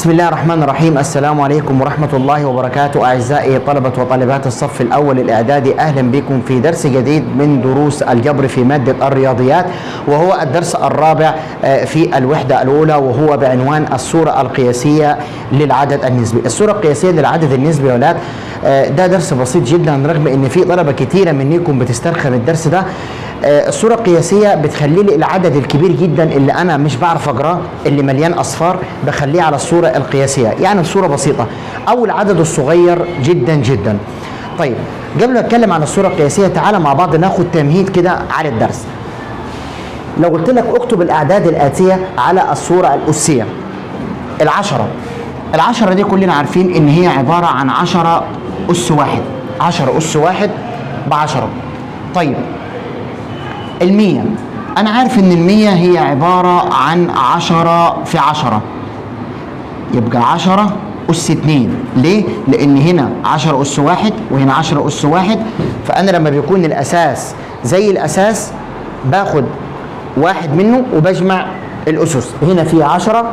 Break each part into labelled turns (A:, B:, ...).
A: بسم الله الرحمن الرحيم. السلام عليكم ورحمة الله وبركاته. أعزائي طلبة وطالبات الصف الأول الإعدادي، أهلا بكم في درس جديد من دروس الجبر في مادة الرياضيات، وهو الدرس الرابع في الوحدة الأولى، وهو بعنوان الصورة القياسية للعدد النسبي. الصورة القياسية للعدد النسبي يا أولاد، ده درس بسيط جدا، رغم إن في طلبة كتيرة منكم بتسترخم الدرس ده. الصورة القياسية بتخلي لي العدد الكبير جدا اللي أنا مش بعرف أقراه، اللي مليان أصفار، بخليه على الصورة القياسية، يعني الصورة بسيطة أو العدد الصغير جدا جدا. طيب، قبل ما أتكلم عن الصورة القياسية تعالى مع بعض ناخد تمهيد كده على الدرس. لو قلت لك اكتب الأعداد الآتية على الصورة الأسية، العشرة، العشرة دي كلنا عارفين إن هي عبارة عن 10 أس 1، 10 أس 1 ب10. طيب 100، أنا عارف إن 100 هي عبارة عن 10 في 10، يبقى 10 أس 2. ليه؟ لأن هنا 10 أس 1 وهنا 10 أس 1، فأنا لما بيكون الأساس زي الأساس باخد واحد منه وبجمع الأسس. هنا في 10،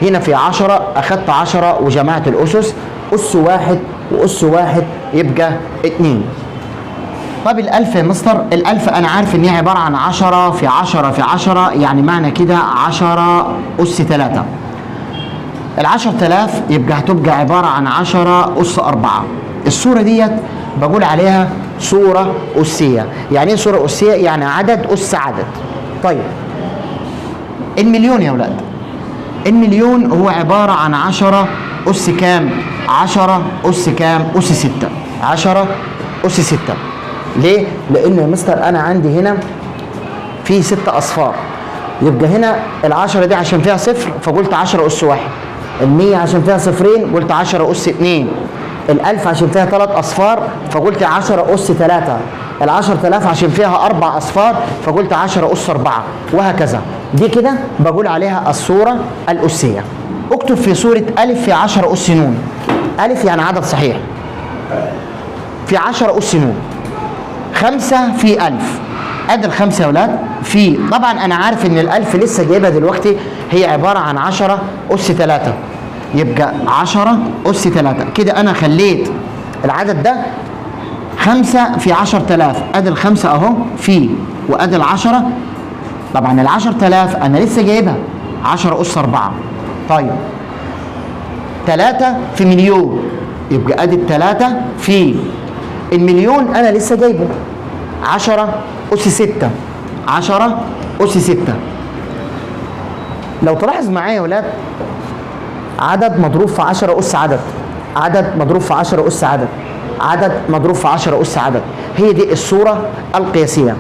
A: هنا في 10، أخدت 10 وجمعت الأسس، أس 1 وأس 1 يبقى 2. طب 1000 يا مستر، 1000 أنا عارف إن هي عبارة عن 10 في 10 في 10، يعني معنى كده 10 أس 3. 10,000 يبقى هتبقى عبارة عن 10 أس 4. الصورة ديت بقول عليها صورة أسية. يعني إيه صورة أسية؟ يعني عدد أس عدد. طيب 1,000,000 يا أولاد، 1,000,000 هو عبارة عن 10 أس كام؟ 10 أس كام؟ أس 6. 10 أس 6. ليه؟ لأن يا مستر أنا عندي هنا في 6 أصفار، يبقى هنا 10 دي عشان فيها صفر فقلت 10 أس 1، 100 عشان فيها صفرين قلت 10 أس 2، 1000 عشان فيها 3 أصفار فقلت 10 أس 3، 10,000 عشان فيها 4 أصفار فقلت 10 أس 4، وهكذا. دي كده بقول عليها الصورة الأسية. اكتب في صورة ألف في 10 أس نون. ألف يعني عدد صحيح في 10 أس نون، 5 في 1000. ادي 5 يا ولاد في، طبعا انا عارف ان 1000 لسه جايبها دلوقتي، هي عبارة عن 10 أس 3، يبقى 10 أس 3. كده انا خليت العدد ده 5 في 10,000، ادي 5 اهو في، وادي 10، طبعا 10,000 انا لسه جايبها 10 أس 4. طيب 3 في 1,000,000، يبقى ادي 3 في 1,000,000 انا لسه جايبه 10 أس 6، 10 أس 6. لو تلاحظ معايا يا ولاد، عدد مضروب في 10 أس عدد، عدد مضروب في 10 أس عدد، عدد مضروب في 10 أس عدد، هي دي الصورة القياسية.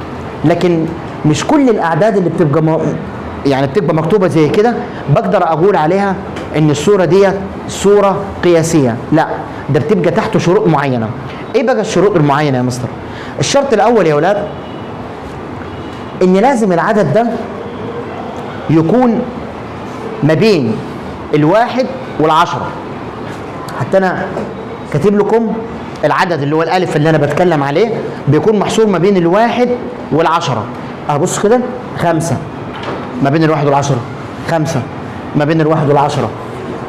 A: لكن مش كل الأعداد اللي بتبقى يعني بتبقى مكتوبة زي كده بقدر أقول عليها إن الصورة دي صورة قياسية، لا، ده بتبقى تحت شروط معينة. إيه بقى الشروط المعينة يا مستر؟ الشرط الأول يا ولاد إن لازم العدد ده يكون ما بين 1 وال10. حتى أنا كاتب لكم العدد اللي هو الألف اللي أنا بتكلم عليه بيكون محصور ما بين 1 وال10. أبص كده، 5 ما بين 1 وال10، 5 ما بين 1 وال10،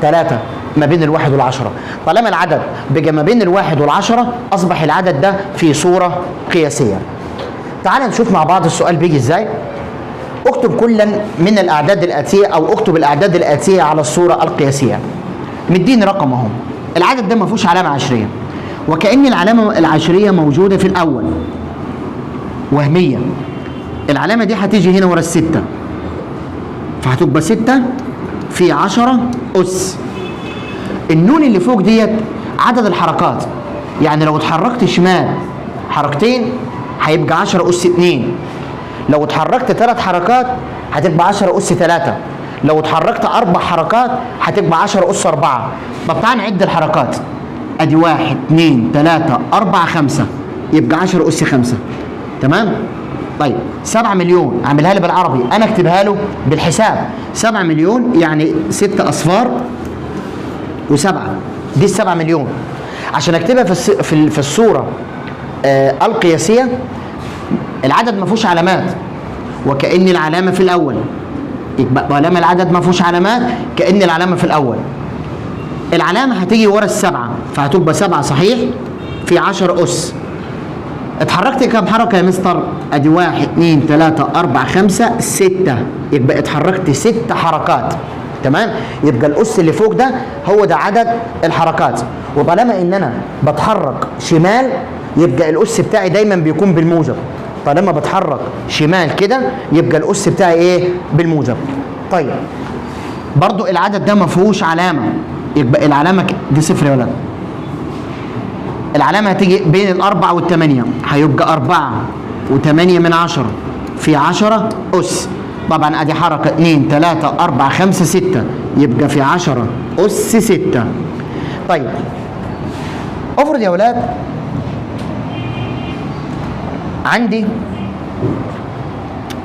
A: 3 ما بين 1 وال10. طالما العدد بقى ما بين 1 وال10 أصبح العدد ده في صورة قياسية. تعال نشوف مع بعض السؤال بيجي ازاي. اكتب كلا من الأعداد الآتية، أو اكتب الأعداد الآتية على الصورة القياسية. مديني رقم اهو، العدد ده ما فيهوش علامة عشرية، وكأن العلامة العشرية موجودة في الأول وهمية. العلامة دي هتيجي هنا ورا 6، فهتبقى 6 في 10 أس. النون اللي فوق ديت عدد الحركات، يعني لو اتحركت شمال حركتين هيبقى 10 أس 2، لو اتحركت 3 حركات هتبقى 10 أس 3، لو اتحركت 4 حركات هتبقى 10 أس 4. طب تعال نعد الحركات، ادي 1 2 3 4 5، يبقى 10 أس 5. تمام؟ طيب 7 مليون اعملها لي بالعربي، انا اكتبها له بالحساب. 7 مليون يعني 6 أصفار و7، دي 7 مليون. عشان اكتبها في الصورة القياسية، العدد ما فيهوش علامات، وكأن العلامة في الأول، يبقى طالما العدد ما فيهوش علامات كأن العلامة في الأول. العلامة هتيجي ورا السبعة فهتبقى 7 صحيح في 10 أس. اتحركت كام حركة يا مستر؟ ادي 1 2 3 4 5 6، يبقى اتحركت 6 حركات. تمام؟ يبقى الأس اللي فوق ده هو ده عدد الحركات، وطالما ان انا بتحرك شمال يبقى الأس بتاعي دايما بيكون بالموجب. طالما بتحرك شمال كده يبقى الأس بتاعي ايه؟ بالموجب. طيب برضو العدد ده ما فيهوش علامة، يبقى العلامة دي صفر يا ولد. العلامة هتيجي بين الأربعة والثمانية، هيبقى 4.8 في 10 أس. طبعا ادي حركة 2 3 4 5 6، يبقى في 10 أس 6. طيب افرض يا ولاد عندي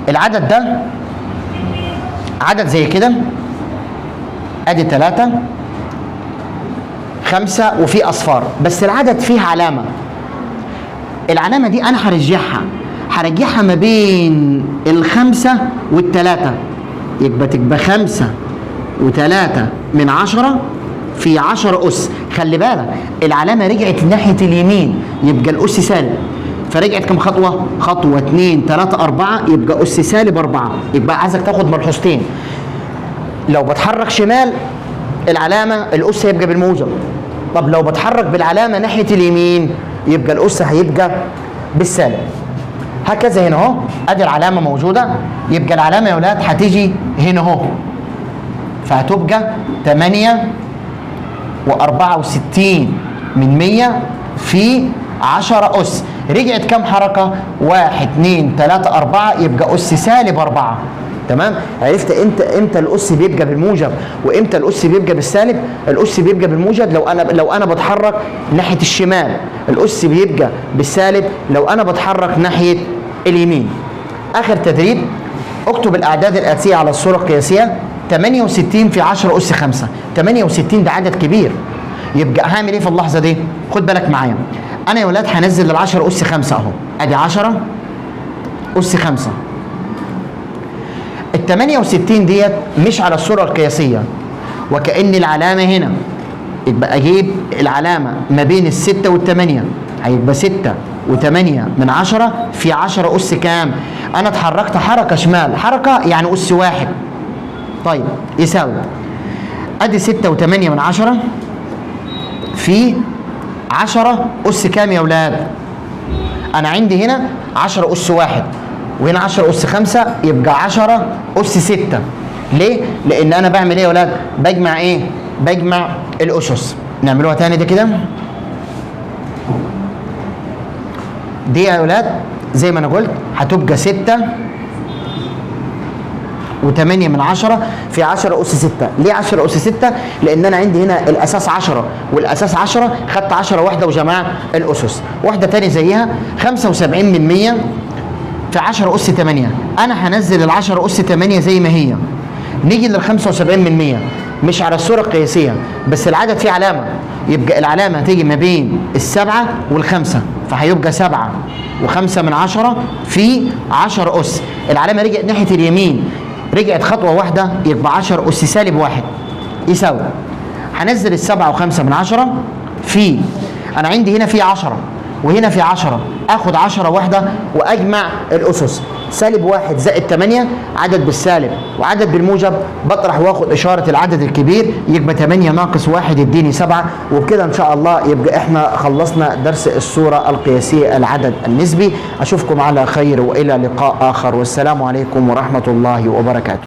A: العدد ده عدد زي كده، ادي 3 5 وفي اصفار، بس العدد فيه علامة. العلامة دي انا هرجعها ما بين 5 و3، يبقى تبقى 5.3 في 10 أس. خلي بالك العلامة رجعت ناحية اليمين يبقى الأس سالب، فرجعت كم خطوة؟ خطوة 2 3 4، يبقى أس سالب 4. يبقى عايزك تاخد ملحوظتين، لو بتحرك شمال العلامة الأس هيبقى بالموجب، طب لو بتحرك بالعلامة ناحية اليمين يبقى الأس هيبقى بالسالب. هكذا هنا اهو، ادي العلامة موجودة، يبقى العلامة يا ولاد هتيجي هنا اهو، فهتبقى 8.64 في 10 أس. رجعت كم حركة؟ 1 2 3 4، يبقى أس سالب 4. تمام؟ عرفت امتى الأس بيبقى بالموجب وامتى الأس بيبقى بالسالب؟ الأس بيبقى بالموجب لو انا بتحرك ناحية الشمال، الأس بيبقى بالسالب لو انا بتحرك ناحية اليمين. اخر تدريب، اكتب الاعداد الآتية على الصورة القياسية. 68 في 10 أس 5، 68 ده عدد كبير، يبقى هعمل ايه في اللحظة دي؟ خد بالك معايا، انا يا ولاد هنزل ال 10 أس 5 اهو، ادي 10 أس 5. ال 68 ديت مش على الصورة القياسية، وكأن العلامة هنا، يبقى اجيب العلامة ما بين 6 و8، هيبقى 6.8 في 10 أس كام؟ أنا اتحركت حركة شمال، حركة يعني أس 1. طيب يساوي ادي 6.8 في 10 أس كام يا ولاد؟ أنا عندي هنا 10 أس 1 وهنا 10 أس 5، يبقى 10 أس 6. ليه؟ لأن أنا بعمل إيه يا ولاد؟ بجمع إيه؟ بجمع الأسس. نعملوها تاني ده كده. دي يا ولاد زي ما أنا قلت هتبقى 6.8 في 10 أس 6. ليه 10 أس 6؟ لأن أنا عندي هنا الأساس 10 والأساس 10، خدت 10 واحدة وجمعت الأسس. واحدة تاني زيها 75% في 10 أس 8، أنا هنزل ال 10 أس 8 زي ما هي. نيجي لل 75% مش على الصورة القياسية، بس العدد فيه علامة، يبقى العلامة هتيجي ما بين 7 و5، فهيبقى 7.5 في 10 أس. العلامة رجعت ناحية اليمين، رجعت خطوة واحدة، يبقى 10 أس سالب 1 يساوي، هنزل 7.5 في، أنا عندي هنا في 10 وهنا في 10، اخد 10 واحدة واجمع الاسس، سالب 1 زائد 8، عدد بالسالب وعدد بالموجب، بطرح واخد اشارة العدد الكبير، يبقى 8 ناقص 1 يديني 7. وبكده ان شاء الله يبقى احنا خلصنا درس الصورة القياسية العدد النسبي. اشوفكم على خير والى لقاء اخر، والسلام عليكم ورحمة الله وبركاته.